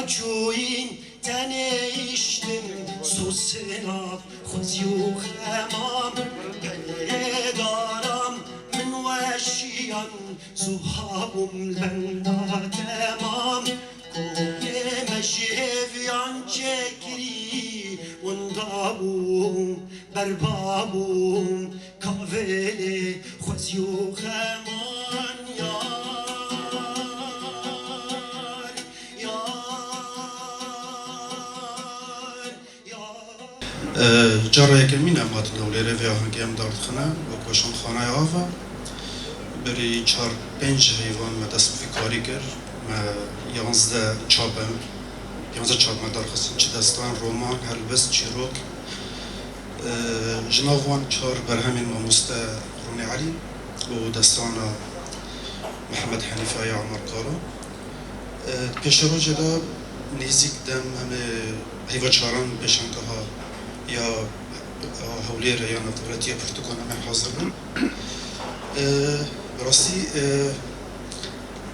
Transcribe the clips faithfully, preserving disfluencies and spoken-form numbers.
Çûyî tenê hiştim, sosêna xwezî û xemam, tenê daram min weşiyan, zû habûm li benda temam. Komê me ji hêviyan çêkirî, winda bû, berba bû, kavêlê xwezî û xeman yar, yar, yar. E, cara yekemîn em hatin Hewlêrê vê ahengê em dardixine, wek weşanxanaya ava. Berî çar pênc heyvan me dest bi vî karî kir. Me yanzdeh çap e, yanzdeh çap me darxistin, çi destan, roman, helbest, çîrok. E, ji nav wan çar berhemên mamoste Rûnê Elî û destana Mihemed Henîfe ya Omar Karo. E, di pêşerojê de nêzîk dem em ê heyva çaran pêşangeha ya, ya Hewlêrê ya Navdewletî ya pirtûkan em ê hazir bin. E, bi rastî, e,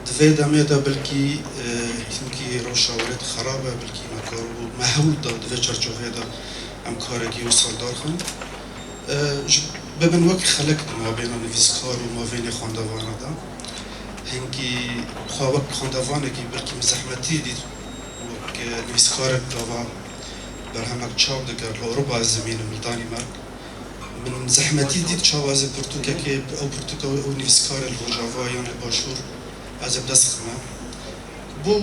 di vê demê de belkî, e, hinkî rewşa werê xerab e, belkî me kar bû, me hewl da di vê çarçoveyê de em karekî wisa darxin. E, ji, bibin wek xelek di mabêna nivîskar û mabênê xwendevana de. Hinkî xwe wek xwendevanekî belkî min zehmetî dît, wek, e, nivîskarek gava berhemek çap dikir, li Ewropa ez dimînim, li Danîmark. Min zehmetî dît çawa ez ê pirtûkekê, ew pirtûka ew nivîskarê li Rojava yan li Başûr ez ê bi dest xime. Bû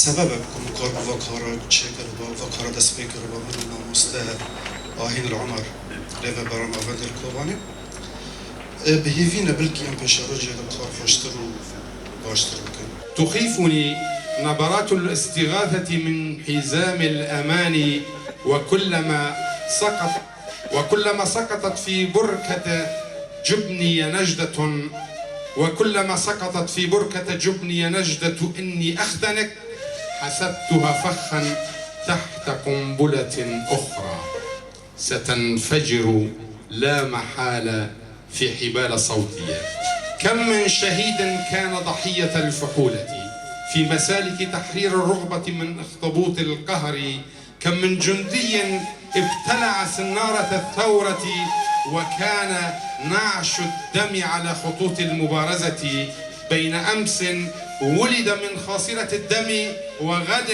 sebebek ku min kar bi va kara çêkiriba, va kara dest pê kiriba, min û mamoste Ahîn li Omer, rêvebera navendê li Kobanê. E, bi hêvî ne, belkî em pêşerojê de kar xweştir û baştir bikin. تخيفني نبرات الاستغاثة من حزام الأماني، وكلما سقط، وكلما سقطت في بركة جبني نجدة، وكلما سقطت في بركة جبني نجدة إني أختنق، حسبتها فخا تحت قنبلة أخرى ستنفجر لا محالة في حبال صوتية. كم من شهيد كان ضحية الفحولة في مسالك تحرير الرغبة من أخطبوط القهر، كم من جندي ابتلع سنارة الثورة وكان نعش الدم على خطوط المبارزة، بين أمس ولد من خاصرة الدم وغد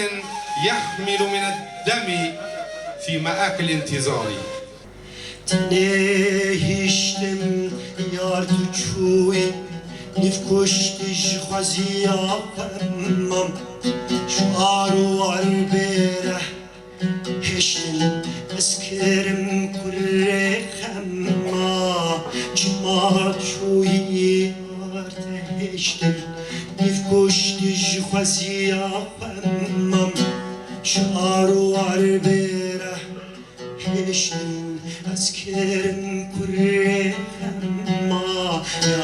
يحمل من الدم في مآكل انتظار. Tenê hiştim yar tu çûyî, nîv kuştî ji xweziya xwe mam. Ji ar û ar bêreh hiştin ez kirim kurê xema. Çima çûyî yar te hiştin, nîv kuştî ji xweziya xwe mam. Ji ar û ar bêreh hiştin ez kirim kurê xema. Ya